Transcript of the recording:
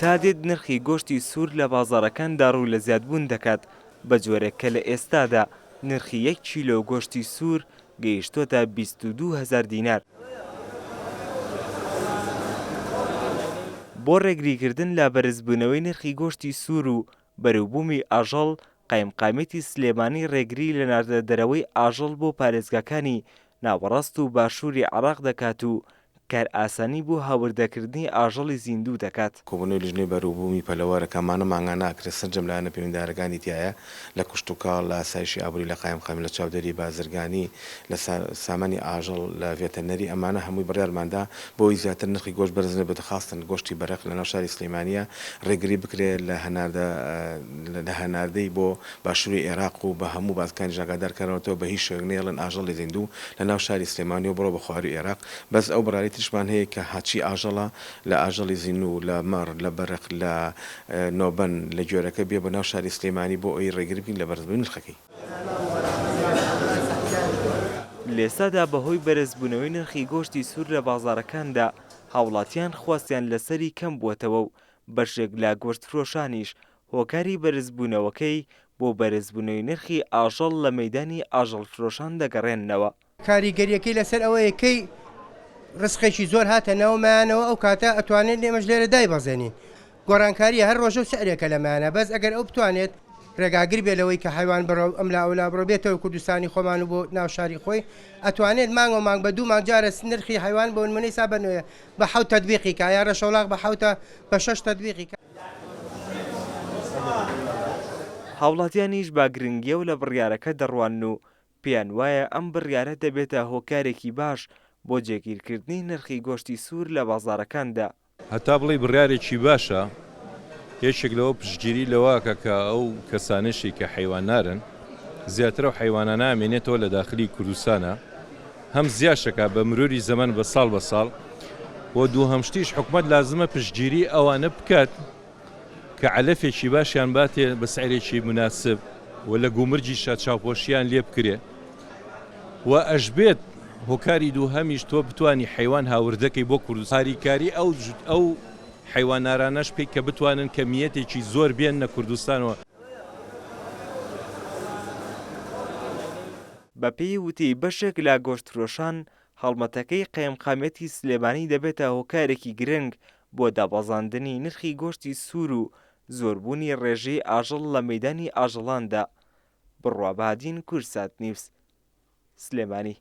تا دێت نرخی گۆشتی سوور لە بازاڕەکاندا ڕوو لە زیادبوون دەکات، بە جۆرێک کە لە ئێستادا نرخی یەک کیلۆ گۆشتی سوور گەیشتۆتە 22 هەزار دینار. بۆ ڕێگریکردن لە بەرزبوونەوەی نرخی گۆشتی سوور و بەروبوومی ئاژەڵ، قایمقامیەتی سلێمانی ڕێگری لە ناردنە دەرەوەی ئاژەڵ بۆ پارێزگاکانی ناوەڕاست و باشووری عێراق دەکات و کارئاسانی بۆ هاوردەکردنی ئاژەڵی زیندوو دەکات. کۆبوونەوەی لیژنەی بەروبوومی پەلەوەرە کە ئەمانە مانگانە ئەکرێت سەرجەم لایەنە پەیوەندیدارەکانی تیایە لە کشتوکاڵ، لە ئاسایشی ئابووری، لە قایمقامی، لە چاودێری بازرگانی، لە سامانی ئاژەڵ، لە ڤێتەرنەری ئەمانە هەمووی بڕیارمان دا بۆ ئەوەی زیاتر نرخی گۆشت بەرز نەبێت خاستن گۆشتی بەرق لە ناو شاری سلیمانیە ڕێگری بکرێت لە هەناردە لە هەناردەی بۆ باشووری ئێراق و بە هەموو بازرگانیش ئاگادار کەرەوەتەوە بە هیچ شێوەیەک نەیەڵن ئاژەڵی زیندوو لە ناو شاری سلێمانیەوە بڕۆ بە خواروی ئێراق بەس ئەو بڕیارەی تریشمان هەیە کە هەرچی ئاژەڵە لە ئاژەڵی زیندوو لە مەڕ لە بەرق لە نۆبەن لە گوێرەکە بێ بۆ ناو شاری سلێمانی بۆ ئەوەی ڕێگری بکەین لە بەرزبوونی نرخەکەی. لەئێستادا بەهۆی بەرزبوونەوەی نرخی گۆشتی سوور لە بازاڕەکاندا، هاوڵاتیان خواستیان لەسەری کەمبووەتەوە و بەشێک لە گۆشتفرۆشانیش هۆکاری بەرزبوونەوەکەی بۆ بەرزبوونەوەی نرخی ئاژەڵ لە مەیدانی ئاژەڵفرۆشان دەگەڕێننەوە. کاریگەریەکەی لەسەر ئەوەیە کەی ڕزقێکی زۆر هاتە ناو مایانەوە ئەو کاتە ئەتوانێت ئێمەش لێرە دایبەزێنین گۆڕانکاریە هەر ڕۆژە و سعرێکە لە مایانە بەس ئەگەر ئەو بتوانێت ڕێگاگر بێ لەوەی کە حەیوان بڕۆ ئەم لا ئەولا بڕۆ بێتەوە کوردستانی خۆمان و بۆ ناو شاری خۆی ئەتوانێت مانگ و مانگ بە دوو مانگ جارە نرخی حەیوان بۆ نمونەی سا بە نۆیە بە حەوت تەتبیقی کا یا ڕەشەوڵاخ بە حەوتە بە شەش تەتبیقی کا. هاوڵاتیانیش بە گرنگیەوە لە بڕیارەکە دەڕوانن و پێیان وایە ئەم بڕیارە دەبێتە هۆکارێکی باش بۆ جێگیرکردنی نرخی گۆشتی سوور لە بازاڕەکاندا. هەتا بڵێی بڕیارێکی باشە، یەکێک لەوە پشتگیری لەوە ئەکا کە ئەو کەسانەشی کە حەیواننارن زیاتر ئەو حەیوانانە ئەمێنێتەوە لە داخلی کوردستانا هەم زیاش ئەکا بە مروری زەمەن بە ساڵ بە ساڵ و دووهەم شتیش حکومەت لازمە پشتگیری ئەوانە بکات کە عەلەفێکی باشیان باتێ بە سعرێکی موناسب و لە گومرگیشا چاوپۆشیان لێ بکرێ و ئەشبێت هۆکاری دووهەمیش تۆ بتوانی حەیوان هاوردەکەی بۆ کوردستان هاریکاری ئەو ئەو حەیواننارانەش بکەی کە بتوانن کەمیەتێکی زۆر بێننە کوردستانەوە. بەپێی وتەی بەشێک لە گۆشتفرۆشان، هەڵمەتەکەی قەیمقامیەتی سلێمانی دەبێتە هۆکارێکی گرنگ بۆ دابەزاندنی نرخی گۆشتی سوور و زۆربوونی ڕێژەی ئاژەڵ لە مەیدانی ئاژەڵاندا. بڕوا بەهادین، کوردسات نیوز، سلێمانی.